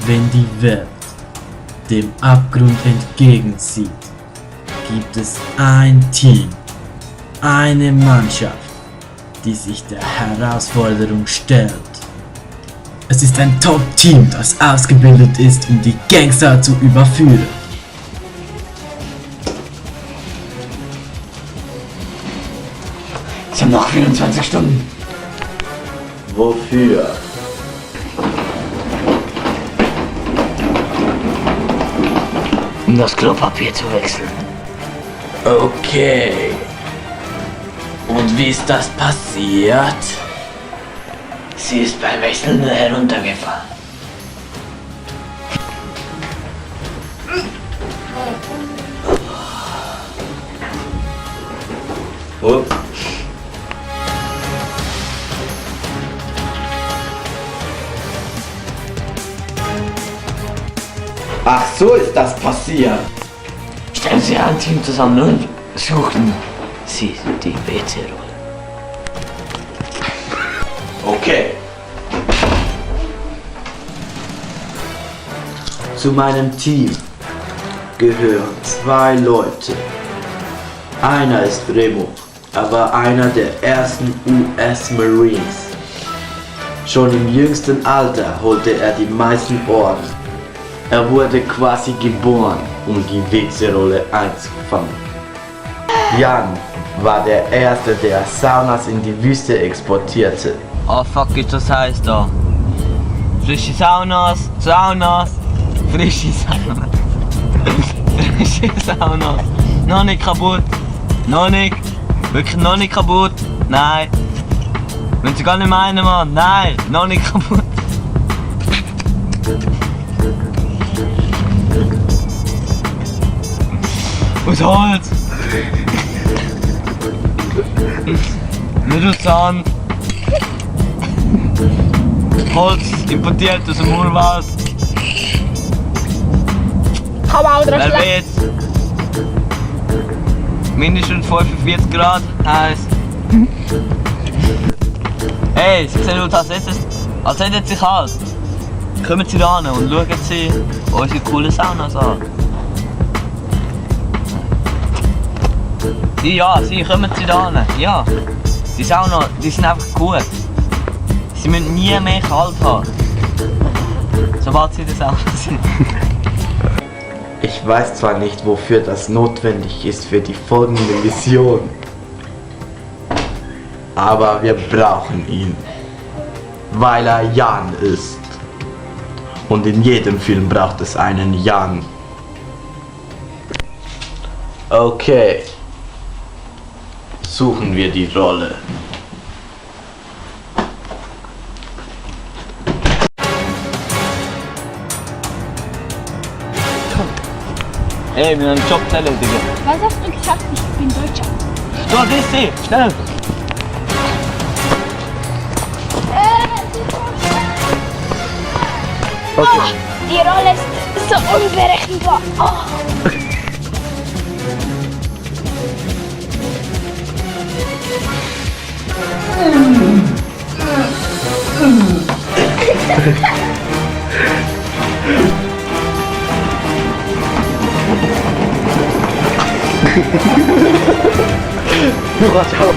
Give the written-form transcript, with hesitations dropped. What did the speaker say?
Wenn die Welt dem Abgrund entgegensieht, gibt es ein Team, eine Mannschaft, die sich der Herausforderung stellt. Es ist ein Top-Team, das ausgebildet ist, um die Gangster zu überführen. Es sind noch 24 Stunden. Wofür? Um das Klopapier zu wechseln. Okay. Und wie ist das passiert? Sie ist beim Wechseln heruntergefallen. Oh. Ach, so ist das passiert. Stellen Sie ein Team zusammen und suchen Sie die WC-Rolle. Okay. Zu meinem Team gehören 2 Leute. Einer ist Remo, er war einer der ersten US Marines. Schon im jüngsten Alter holte er die meisten Orden. Er wurde quasi geboren, um die WC-Rolle einzufangen. Jan war der Erste, der Saunas in die Wüste exportierte. Oh fuck, ist das heiß da? Frische Saunas, frische Saunas. Frische Saunas. Noch nicht kaputt. Noch nicht. Wirklich noch nicht kaputt. Nein. Wenn Sie gar nicht meinen, Mann. Nein, noch nicht kaputt. Aus Holz. Nicht aus Sand. Holz importiert aus dem Urwald. Kann man auch drauf Wer schlecht. weiß. Mindestens 45 Grad heiß. Hey, Sie sehen aus, als hätten Sie kalt. Kommen Sie da hin und schauen Sie unsere coolen Saunas an. Ja, Sie kommen Sie da hin. Ja. Die Sauna, die sind einfach gut. Sie müssen nie mehr kalt haben. Sobald Sie in der Sauna sind. Ich weiß zwar nicht, wofür das notwendig ist für die folgende Mission, aber wir brauchen ihn, weil er Jan ist. Und in jedem Film braucht es einen Jan. Okay, suchen wir die Rolle. Ey, wir haben einen Job zu erledigen. Was hast du gesagt? Ich bin Deutscher. Da, das ist sie! Schnell! Okay. Die Rolle ist so unberechenbar. Oh. Watch out!